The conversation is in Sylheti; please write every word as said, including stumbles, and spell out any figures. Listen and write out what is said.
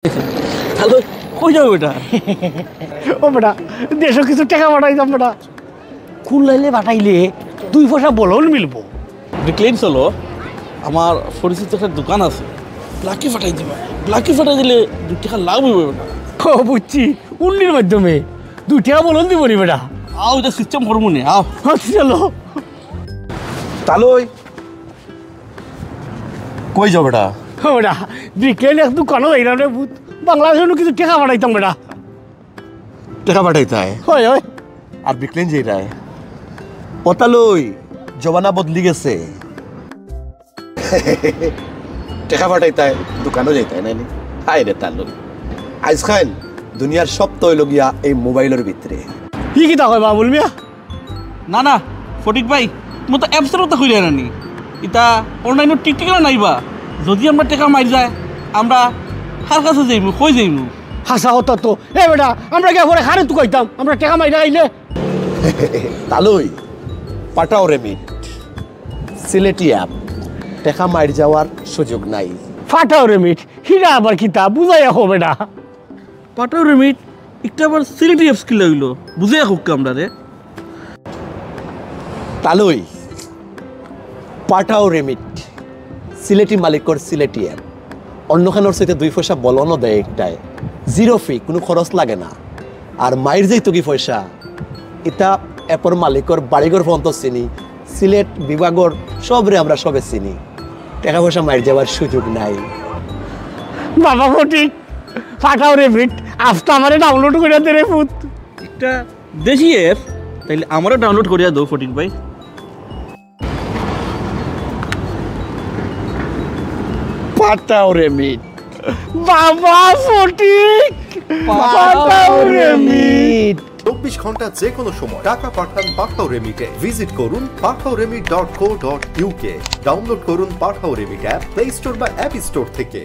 তালই, কই যাও বেটা? ও বেটা, দেশো কিছু টেকা পাঠাইতাম বেটা। কোন লাইনে পাঠাইলে দুই পয়সা বলন মিলবো? বিক্লেইন চলো, আমার পরিচিত একটা দোকান আছে, ব্ল্যাকে পাঠাই দিবা। ব্ল্যাকে পাঠাই দিলে দুই টেকা লাভ অইবো বেটা। ও বুঝছি, উন্নির মাধ্যমে দুই টেকা বলন দিবো নি বেটা। আও, ইটা সিস্টেম করমু নে, আও। আচ্ছা, চলো। তালই, কই যাও বেটা? ও বেটা, বিক্লেইন এক দোকানো যাইরাম রে পুত, বাংলাদেশো কিছু টেকা পাঠাইতাম বেটা। টেকা পাঠাইতায়? হয়, হয়। আর বিক্লেইন যাইরায়? ও তালই, জমানা বদলি গেছে। টেকা পাঠাইতায়, দোকানো যাইতায় নায় নি? হায় রে তালই, আইজকাইল দুনিয়ার সব তো অইলো গিয়া এই মোবাইলর ভিতরে। ই কিতা কয় বাবুল মিয়া? না, না, ফটিক ভাই, তুমি তো অ্যাপসর কথা কইরায় না নি। ইতা অনলাইনো টিকটিকিও নাইবা। যদি আমরার টেকা মাইর যায়, আমরা কার কাছে যাইমু, কই যাইমু? হাছা কথা তো। এ বেটা, আমরা গিয়া পরে কারে তুকাইতাম? আমরার টেকা মাইরা আইলে? তালই, পাঠাও রেমিট, সিলেটি অ্যাপ, টেকা মাইর যাওয়ার সুযোগ নাই। পাঠাও রেমিট, হিরা আবার কিতা? বুঝাইয়া কও বেটা। পাঠাও রেমিট, ইটা আবার সিলেটি অ্যাপস কিলা অইলো? বুঝাইয়া কউক্কা আমরারে। তালই, পাঠাও রেমিট, সিলেটি মালিকর সিলেটি অ্যাপ। অন্যখানর চাইতে দুই পয়সা বলনও দেয় ইকটায়। জিরো ফি, কুনু খরচ লাগে না। আর মাইর যাইতোগি পয়সা, ইতা অ্যাপর মালিকর বাড়িঘর পর্যন্ত চিনি, সিলেট বিভাগর সবরে আমরা সবে চিনি। টেকা পয়সা মাইর যাওয়ার সুযোগ নাই। বাবা ফটিক, পাঠাও রেমিট, অ্যাপসটা আমারে ডাউনলোড করিয়া দে রে পুত। ইটা দেশি অ্যাপ, তাইলে আমারে ডাউনলোড করিয়া দেও ফটিক ভাই। পাঠাও রেমিট। বাবা ফটিক, পাঠাও রেমিট। চব্বিশ ঘন্টা যে কোনো সময় টাকা পাঠান পাঠাও রেমিটে। ভিজিট করুন Pathao remit dot co dot UK. Download করুন Pathao remit app play store বা অ্যাপ স্টোর থেকে।